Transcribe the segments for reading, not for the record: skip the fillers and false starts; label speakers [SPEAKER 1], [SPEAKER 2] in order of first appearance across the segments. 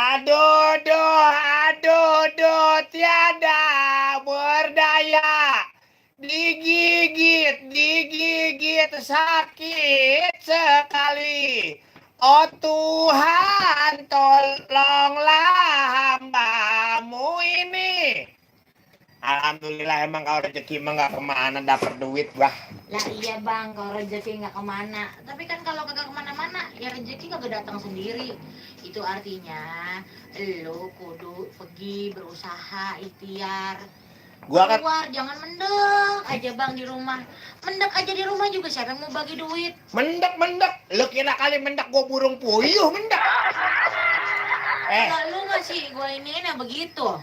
[SPEAKER 1] Aduh, tiada berdaya. Digigit sakit sekali. Oh Tuhan, tolonglah hambamu ini. Alhamdulillah, emang kalau rezeki emang gak kemana dapat duit, bah.
[SPEAKER 2] Lah iya bang, kalau rezeki nggak kemana. Tapi kan kalau kagak kemana-mana, ya rezeki kagak datang sendiri. Itu artinya lo kudu pergi berusaha ikhtiar. Keluar, jangan mendek aja bang di rumah. Mendek aja di rumah juga siapa yang mau bagi duit?
[SPEAKER 1] Mendek. Lu kira kali mendek gua burung puyuh, mendek.
[SPEAKER 2] Lu ngasih gua ini begitu.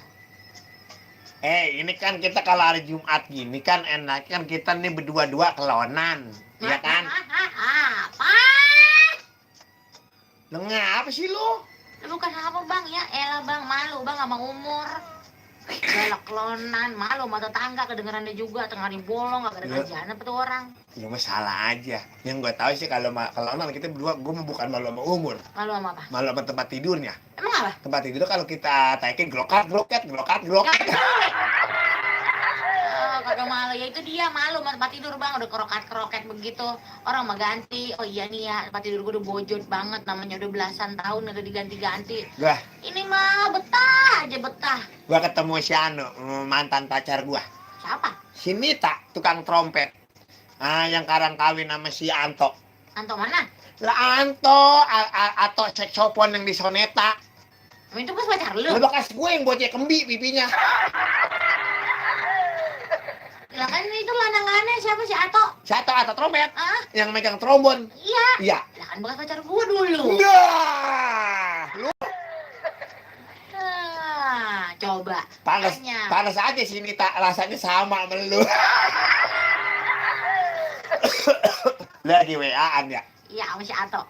[SPEAKER 1] Ini kan kita kalau hari Jumat gini kan enak kan kita nih berdua-dua kelonan, ya kan?
[SPEAKER 2] Apa?
[SPEAKER 1] Lu ngapa sih lu?
[SPEAKER 2] Bukan apa bang ya, elah bang, malu bang sama umur. Galak kelonan, malu sama tetangga kedengerannya juga, tengah hari bolong, gak ada kerjaan apa tuh orang.
[SPEAKER 1] Ya masalah aja. Yang gue tahu sih kalau kelonan kita berdua, gue bukan malu sama umur.
[SPEAKER 2] Malu sama apa?
[SPEAKER 1] Malu sama tempat tidurnya.
[SPEAKER 2] Emang apa?
[SPEAKER 1] Tempat tidur kalau kita taikin grokat.
[SPEAKER 2] Kagak malu, ya itu dia malu sama tempat tidur bang, udah keroket begitu. Orang mah ganti, oh iya nih ya, tempat tidur gue udah bojot banget, namanya udah belasan tahun udah diganti-ganti. Ini mah betah.
[SPEAKER 1] Gua ketemu si Anu, mantan pacar gua.
[SPEAKER 2] Siapa?
[SPEAKER 1] Si Nita, tukang trompet. Yang sekarang kawin sama si Anto.
[SPEAKER 2] Anto mana?
[SPEAKER 1] Lah Anto, atau saksofon yang di Soneta.
[SPEAKER 2] Itu bekas pacar lu?
[SPEAKER 1] Lu bekas gue yang bocah kembi pipinya.
[SPEAKER 2] Lah kan itu lanangannya siapa si Ato?
[SPEAKER 1] Si Ato trompet. Yang megang trombon.
[SPEAKER 2] Iya. Lah kan bekas pacar gua dulu.
[SPEAKER 1] Enggak. Lu
[SPEAKER 2] coba.
[SPEAKER 1] Panas aja sih Nita, rasanya sama sama lu. Lagi WA-an ya?
[SPEAKER 2] Iya, sama si Ato.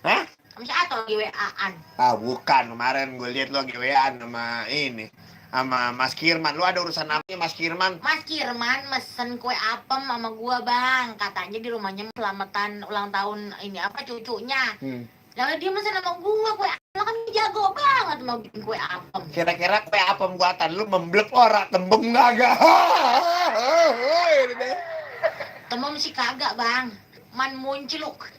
[SPEAKER 1] Hah?
[SPEAKER 2] Sama si Ato lagi WA-an.
[SPEAKER 1] Bukan, kemarin gue lihat lu lagi WA-an sama Mas Kirman. Lu ada urusan apa ya Mas Kirman?
[SPEAKER 2] Mas Kirman mesen kue apem sama gua bang. Katanya di rumahnya selamatan ulang tahun ini cucunya. Lalu dia mesen sama gua kue apem, kan jago banget mau bikin kue apem.
[SPEAKER 1] Kira-kira kue apem buatan lu memblep ora, tembem kagak?
[SPEAKER 2] Tembem sih kagak bang, man muncluk.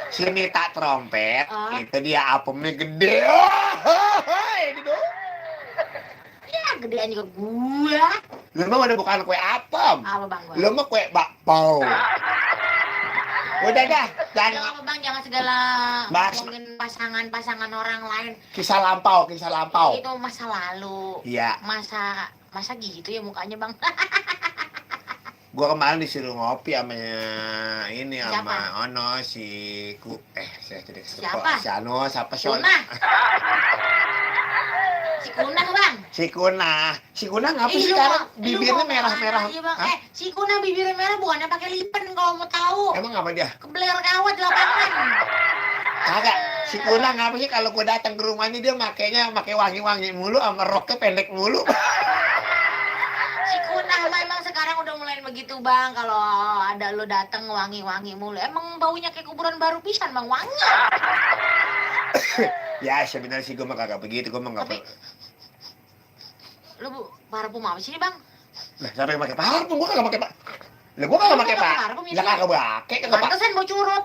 [SPEAKER 1] Si Nita trompet, itu dia apemnya gede. Gitu.
[SPEAKER 2] Ya gedean juga gua.
[SPEAKER 1] Lu mah udah bukan kue apem.
[SPEAKER 2] Apa bang gua?
[SPEAKER 1] Lu mah kue bakpao. Udah dah,
[SPEAKER 2] jangan segala ngomongin pasangan orang lain.
[SPEAKER 1] Kisah lampau.
[SPEAKER 2] Itu masa lalu.
[SPEAKER 1] Iya.
[SPEAKER 2] Masa gitu ya mukanya bang.
[SPEAKER 1] Gua kemarin disuruh ngopi sama Ono
[SPEAKER 2] siapa?
[SPEAKER 1] Si Ano, siapa sih? Si Kuna ngapa sih sekarang bibirnya merah-merah?
[SPEAKER 2] Iya bang, si Kuna bibirnya merah bukannya pakai lipen kalau mau tahu.
[SPEAKER 1] Emang apa dia?
[SPEAKER 2] Kebeler kawat di lapangan.
[SPEAKER 1] Kagak, si Kuna ngapa sih kalau gua datang ke rumahnya dia pakai wangi-wangi mulu sama roknya pendek mulu.
[SPEAKER 2] Si Kuna memang sekarang udah mulai begitu bang, kalau ada lo datang wangi-wangi mulu. Emang baunya kayak kuburan baru pisan bang, wangi.
[SPEAKER 1] Ya sebenarnya sih gue mah kagak begitu, gue mah nggak.
[SPEAKER 2] Tapi lu parfum apa sih bang?
[SPEAKER 1] Lah siapa yang pakai parfum? Gue kagak pakai parfum. Lah gue kagak pakai parfum. Lah kagak pakai.
[SPEAKER 2] Pantesan bau curut.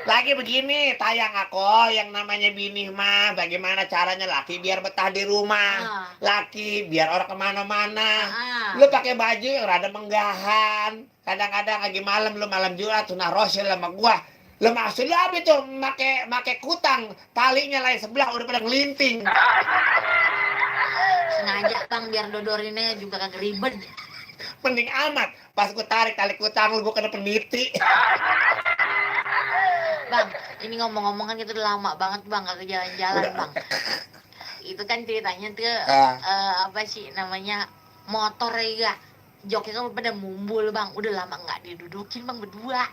[SPEAKER 1] Lagi begini, tayang aku yang namanya bini mah, bagaimana caranya laki biar betah di rumah, laki biar orang kemana-mana. Lu pakai baju yang rada menggahan, kadang-kadang lagi malam lu malam Jumat sunah Rasul sama gua, lu maksud lu apa tuh make kutang, talinya lain sebelah udah pada ngelinting.
[SPEAKER 2] Sengaja bang biar dodorinnya juga kagak ribet.
[SPEAKER 1] Mending amat, pas gua tarik tali kutang lu gua kena peniti.
[SPEAKER 2] Bang, ini ngomong-ngomong kan kita udah lama banget bang kagak jalan-jalan bang. Itu kan ceritanya tuh apa sih namanya motor ya, joknya kan pada mumbul bang, udah lama nggak didudukin bang berdua.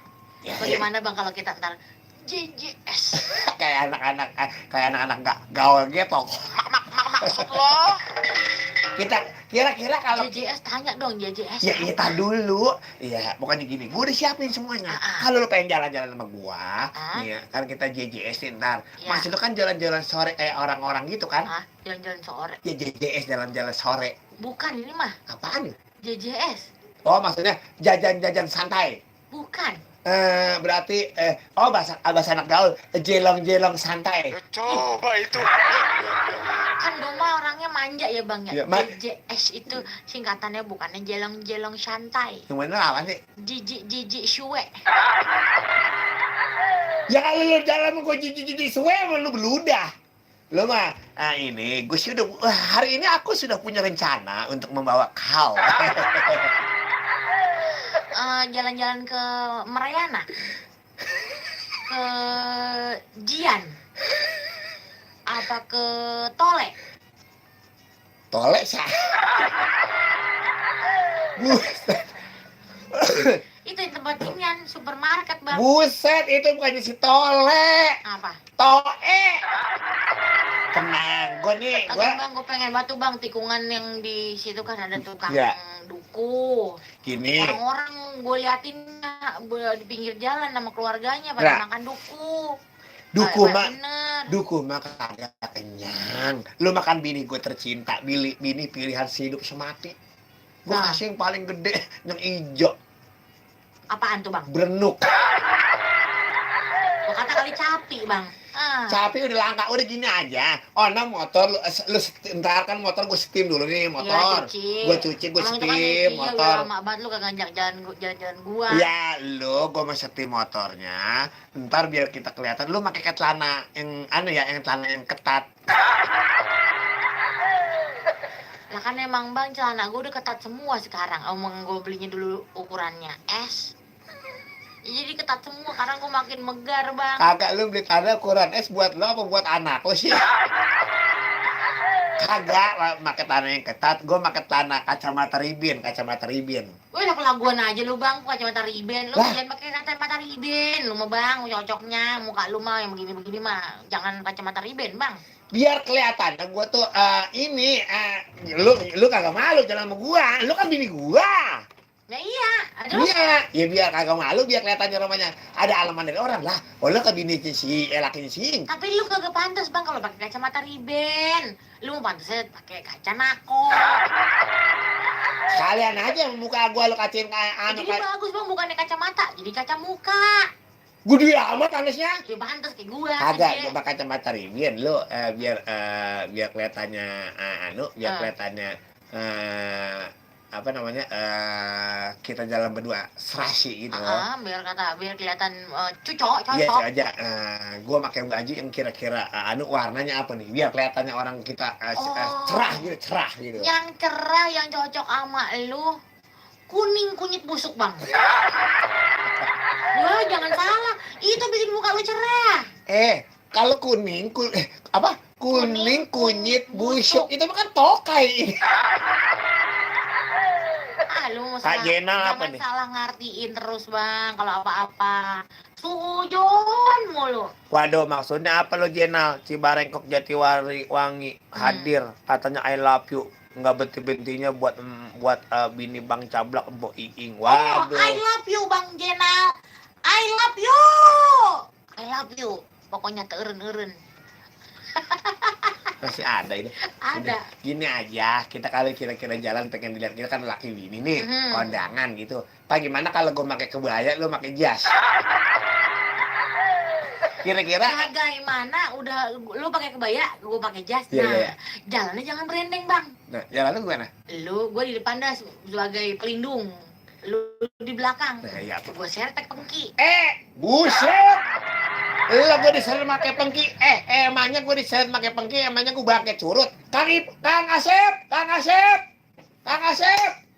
[SPEAKER 2] Bagaimana bang kalau kita ntar JJS
[SPEAKER 1] kayak anak-anak nggak gaul gitu.
[SPEAKER 2] Maksud lo?
[SPEAKER 1] Kira-kira kalau
[SPEAKER 2] JJS tanya dong JJS.
[SPEAKER 1] ya kita dulu, ya pokoknya gini, gue udah siapin semuanya. Kalau lu pengen jalan-jalan sama gua, nih ya, kan kita JJS ntar.
[SPEAKER 2] Ya.
[SPEAKER 1] Maksud lu kan jalan-jalan sore kayak orang-orang gitu kan?
[SPEAKER 2] Jalan-jalan sore.
[SPEAKER 1] Ya JJS jalan-jalan sore.
[SPEAKER 2] Bukan ini mah.
[SPEAKER 1] Apaan?
[SPEAKER 2] JJS.
[SPEAKER 1] Oh maksudnya jajan-jajan santai.
[SPEAKER 2] Bukan.
[SPEAKER 1] Berarti bahasa anak gaul, jelong-jelong santai.
[SPEAKER 3] Coba itu.
[SPEAKER 2] Kan Doma orangnya manja ya bang ya.
[SPEAKER 1] Ya,
[SPEAKER 2] JJS itu singkatannya bukannya jelong-jelong santai.
[SPEAKER 1] Yang bener apa sih?
[SPEAKER 2] Jijik suwe.
[SPEAKER 1] Ya kalau lu jalan mau gue jijik suwe, lu beludah. Lu mah, ini gue sih udah, hari ini aku sudah punya rencana untuk membawa kau.
[SPEAKER 2] Jalan-jalan ke Merayana, ke Jian, apa ke Tole?
[SPEAKER 1] Tole sah. Buset.
[SPEAKER 2] Itu tempat inian supermarket bang.
[SPEAKER 1] Buset, itu bukannya si Tole.
[SPEAKER 2] Apa?
[SPEAKER 1] Toe. Tenang, gue nih,
[SPEAKER 2] Bang, gue pengen batu bang, tikungan yang di situ kan ada tukang
[SPEAKER 1] Ya.
[SPEAKER 2] duku.
[SPEAKER 1] Gini.
[SPEAKER 2] Orang-orang gue liatin di pinggir jalan sama keluarganya pada
[SPEAKER 1] Ya.
[SPEAKER 2] makan duku.
[SPEAKER 1] Duku mah kagak kenyang. Lu makan bini gue tercinta, bini pilihan sehidup semati. Gue kasih yang paling gede, yang hijau.
[SPEAKER 2] Apaan tuh bang?
[SPEAKER 1] Berenuk.
[SPEAKER 2] Gue kata kali capi bang.
[SPEAKER 1] Capi udah langka, udah gini aja. Oh, motor lu ntar kan motor gue steam dulu nih motor. Gue cuci, gue steam motor.
[SPEAKER 2] Lama banget lu kagak ngajak jalan-jalan gua.
[SPEAKER 1] Ya lu, gue mau steam motornya. Ntar biar kita kelihatan lu pakai celana yang yang celana yang ketat.
[SPEAKER 2] Lah kan emang bang celana gue udah ketat semua sekarang. Emang gue belinya dulu ukurannya S. Jadi ketat semua karena gue makin megar bang.
[SPEAKER 1] Kagak, lu beli celana ukuran S buat lo apa buat anak lo sih? Kagak, pakai celana yang ketat. Gue pakai celana kacamata ribin.
[SPEAKER 2] Wih lah kelaguan aja lu bang, kacamata riben. Lu jangan pakai kacamata riben. Lu mah bang, cocoknya muka lu mah yang begini-begini mah. Jangan kacamata riben bang.
[SPEAKER 1] Biar kelihatan, gue tuh lu kagak malu jalan sama gua. Lu kan bini gua.
[SPEAKER 2] Ya iya, aduh.
[SPEAKER 1] Iya, ya biar kagak malu, biar kelihatannya rumahnya ada alaman dari orang lah. Oh, lu ke bini lakinya si.
[SPEAKER 2] Tapi lu kagak pantas bang kalau pakai kacamata riben. Lu mau pantasnya pakai kaca nako.
[SPEAKER 1] Kalian aja muka gua lu kacain
[SPEAKER 2] Jadi bagus bang, bukannya kacamata, jadi kaca muka.
[SPEAKER 1] Gede amat panesnya.
[SPEAKER 2] Ya pantas kayak gua.
[SPEAKER 1] Kagak, coba kacamata ribin lu biar kelihatannya biar kelihatannya kita jalan berdua serasi gitu.
[SPEAKER 2] Biar kelihatan cocok.
[SPEAKER 1] Iya aja. Gua pakai baju yang kira-kira warnanya apa nih? Biar kelihatannya orang kita cerah gitu.
[SPEAKER 2] Yang cerah, yang cocok sama lu kuning kunyit busuk bang. Wah jangan salah, itu bikin muka lu cerah.
[SPEAKER 1] Kalau kuning kunyit busuk itu kan tokai.
[SPEAKER 2] Lu
[SPEAKER 1] Kak Jenal apa nih?
[SPEAKER 2] Salah ngertiin terus bang kalau apa-apa. Sujon mulu.
[SPEAKER 1] Waduh, maksudnya apa lo Jenal? Cibarengkok Jatiwangi hadir, katanya I love you. Nggak benti-bentinya buat bini Bang Cablak Mbok Iing. Waduh.
[SPEAKER 2] I love you Bang Jenal. I love you. Pokoknya teureun-eureun.
[SPEAKER 1] Masih ada ini.
[SPEAKER 2] Ada.
[SPEAKER 1] Gini aja, kita kalau kira-kira jalan pengen dilihat, kita kan laki bini nih, kondangan gitu. Pak gimana kalau gue pakai kebaya, lu pakai jas? Kira-kira
[SPEAKER 2] bagaimana udah lu pakai kebaya, gue pakai jas.
[SPEAKER 1] Iya.
[SPEAKER 2] Jalannya jangan berendeng, Bang.
[SPEAKER 1] Nah, jalannya gimana?
[SPEAKER 2] Gue di depan dah sebagai pelindung. Lu di belakang.
[SPEAKER 1] Nah, iya.
[SPEAKER 2] Gue sertek pengki.
[SPEAKER 1] Buset. Lah gue diseret pakai pengki. Emangnya gue diseret pakai pengki, emangnya gue pakai curut. Kang Asep.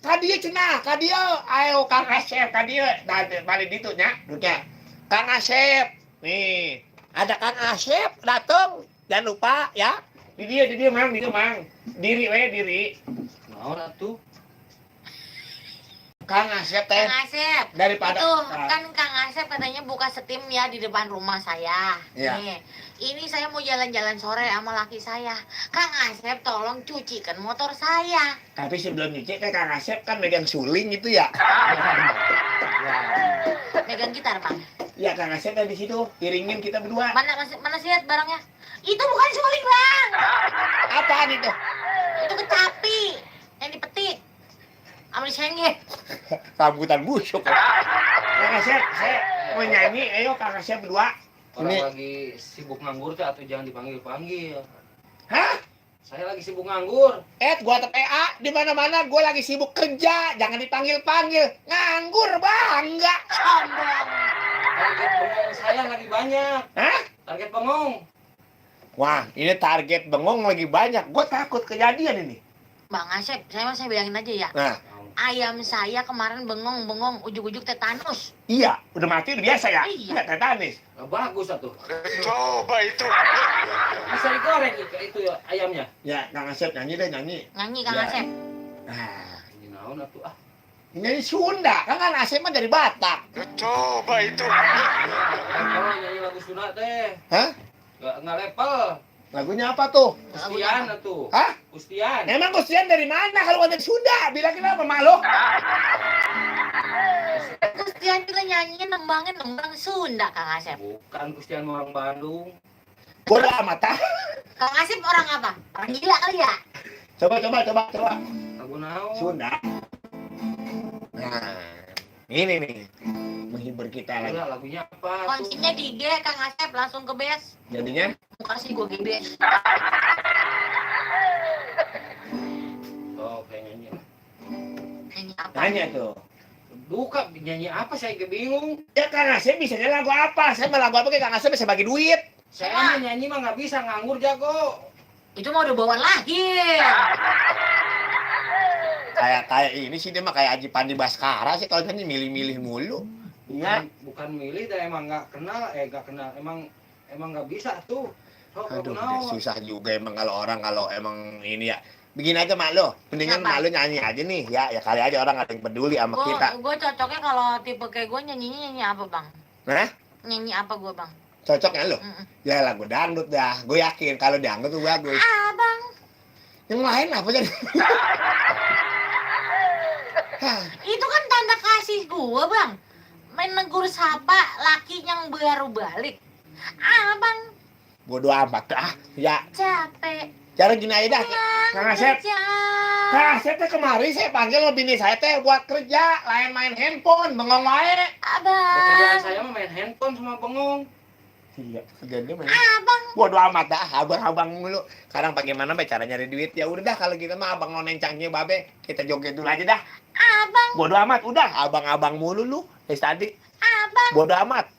[SPEAKER 1] Kadia cenah, ayo Kang Asep, kadia. Balik ditu nya, duduknya. Kang Asep. Nih, ada Kang Asep datang. Jangan lupa ya. Di dia mang. Diri.
[SPEAKER 3] Mau atuh.
[SPEAKER 1] Kang Asep teh
[SPEAKER 2] Kang Asep.
[SPEAKER 1] daripada
[SPEAKER 2] Itu kan Kang Asep katanya buka setim ya di depan rumah saya.
[SPEAKER 1] Iya.
[SPEAKER 2] Nih, ini saya mau jalan-jalan sore sama laki saya. Kang Asep tolong cucikan motor saya.
[SPEAKER 1] Tapi sebelum nyuci kan Kang Asep kan megang suling itu ya.
[SPEAKER 2] Megang gitar, Bang.
[SPEAKER 1] Ya Kang Asep di situ iringin kita berdua.
[SPEAKER 2] Mana sih lihat barangnya? Itu bukan suling, Bang.
[SPEAKER 1] Apaan itu?
[SPEAKER 2] Itu kecapi yang dipetik. Sama disengit.
[SPEAKER 1] Rambutan busuk. Kang Asep, saya mau nyanyi. Ayo Kang Asep berdua.
[SPEAKER 3] Orang
[SPEAKER 1] Ini.
[SPEAKER 3] lagi sibuk nganggur teh atau jangan dipanggil-panggil.
[SPEAKER 1] Hah?
[SPEAKER 3] Saya lagi sibuk nganggur.
[SPEAKER 1] Gua PA di mana-mana gua lagi sibuk kerja, jangan dipanggil-panggil. Nganggur bangga.
[SPEAKER 2] Sombong.
[SPEAKER 3] Target bengong saya lagi banyak.
[SPEAKER 1] Hah?
[SPEAKER 3] Target bengong.
[SPEAKER 1] Wah, ini target bengong lagi banyak. Gua takut kejadian ini.
[SPEAKER 2] Bang Asep, saya bilangin aja ya.
[SPEAKER 1] Nah,
[SPEAKER 2] Ayam saya kemarin bengong-bengong, ujuk-ujuk tetanus.
[SPEAKER 1] iya, udah mati udah biasa ya.
[SPEAKER 2] Iya.
[SPEAKER 1] Nggak tetanis.
[SPEAKER 3] Nah, bagus atuh.
[SPEAKER 1] Coba itu.
[SPEAKER 3] Bisa digoreng itu ya ayamnya.
[SPEAKER 1] Ya, Kang Asep nyanyi deh nyanyi.
[SPEAKER 2] Nyanyi Kang
[SPEAKER 1] Ya.
[SPEAKER 2] Asep.
[SPEAKER 1] Nah,
[SPEAKER 3] Ini naon atuh ah.
[SPEAKER 1] nyanyi Sunda. Kan Asep mah dari Batak. Coba itu.
[SPEAKER 3] Kalau nyanyi lagu Sunda teh.
[SPEAKER 1] Hah?
[SPEAKER 3] Enggak level.
[SPEAKER 1] Lagunya apa tuh?
[SPEAKER 3] Kustian atuh.
[SPEAKER 1] Hah?
[SPEAKER 3] Kustian.
[SPEAKER 1] Emang Kustian dari mana kalau dari Sunda? Bilangin apa malu?
[SPEAKER 2] Kustian juga nyanyiin nembang Sunda Kang Asep.
[SPEAKER 3] Bukan Kustian orang Bandung.
[SPEAKER 1] Bodoh amat ah.
[SPEAKER 2] Kang Asep orang apa? Orang gila kali ya?
[SPEAKER 1] Coba.
[SPEAKER 3] Lagu naon?
[SPEAKER 1] Sunda. Nah, ini nih. Menghibur kita lagi.
[SPEAKER 3] Udah, lagunya apa tuh?
[SPEAKER 2] Kuncinya di G Kang Asep langsung ke base.
[SPEAKER 1] Jadinya?
[SPEAKER 2] Muka sih gue gebes.
[SPEAKER 3] Oh, kayak nyanyi.
[SPEAKER 2] Nyanyi apa?
[SPEAKER 1] Tanya tuh.
[SPEAKER 3] Duka nyanyi apa saya juga bingung.
[SPEAKER 1] Ya Kang Asep bisanya lagu apa? Saya mau lagu apa kayak Kang Asep bisa bagi duit.
[SPEAKER 3] Saya mah nyanyi mah nggak bisa, nganggur jago.
[SPEAKER 2] Itu mau udah bawaan lahir.
[SPEAKER 1] Kayak ini sih dia mah kayak Aji Pandi Baskara sih kalau nyanyi milih-milih mulu. Iya.
[SPEAKER 3] Bukan milih, dah emang nggak kenal, emang nggak bisa tuh. Oh,
[SPEAKER 1] Aduh,
[SPEAKER 3] naon?
[SPEAKER 1] susah juga emang kalau orang kalau emang ini ya. Begini aja mak lo, mendingan
[SPEAKER 2] Apa?
[SPEAKER 1] mak lo nyanyi aja nih ya kali aja orang ada yang peduli sama kita.
[SPEAKER 2] Gue cocoknya kalau tipe kayak gue nyanyi apa bang?
[SPEAKER 1] Nah,
[SPEAKER 2] Nyanyi apa gue bang?
[SPEAKER 1] cocoknya lo?
[SPEAKER 2] Mm-mm.
[SPEAKER 1] Ya lagu dangdut dah. Gue yakin kalau dangdut tuh bagus.
[SPEAKER 2] Abang.
[SPEAKER 1] Yang lain apa jadi? Hah,
[SPEAKER 2] Itu kan tanda kasih gue bang. Main negur sapa laki yang baru balik. Abang
[SPEAKER 1] bodo amat ah. Ya,
[SPEAKER 2] capek.
[SPEAKER 1] cara gini aja dah. Kang Asep.
[SPEAKER 2] kerja.
[SPEAKER 1] Kang Asep teh kemari saya panggil sama bini saya teh buat kerja, lain main handphone, bengong wae.
[SPEAKER 3] Pekerjaan
[SPEAKER 2] Abang.
[SPEAKER 3] saya mah main handphone sama bengong.
[SPEAKER 1] Iya, kerjaan dia main.
[SPEAKER 2] Abang.
[SPEAKER 1] Bodo amat dah, abang-abang mulu. Sekarang bagaimana be cara nyari duit? Ya udah dah kalau kita mah abang nonen cangnya babe, kita joget dulu aja dah.
[SPEAKER 2] Abang.
[SPEAKER 1] Bodo amat, udah abang-abang mulu lu. Tadi.
[SPEAKER 2] Abang.
[SPEAKER 1] Bodo amat.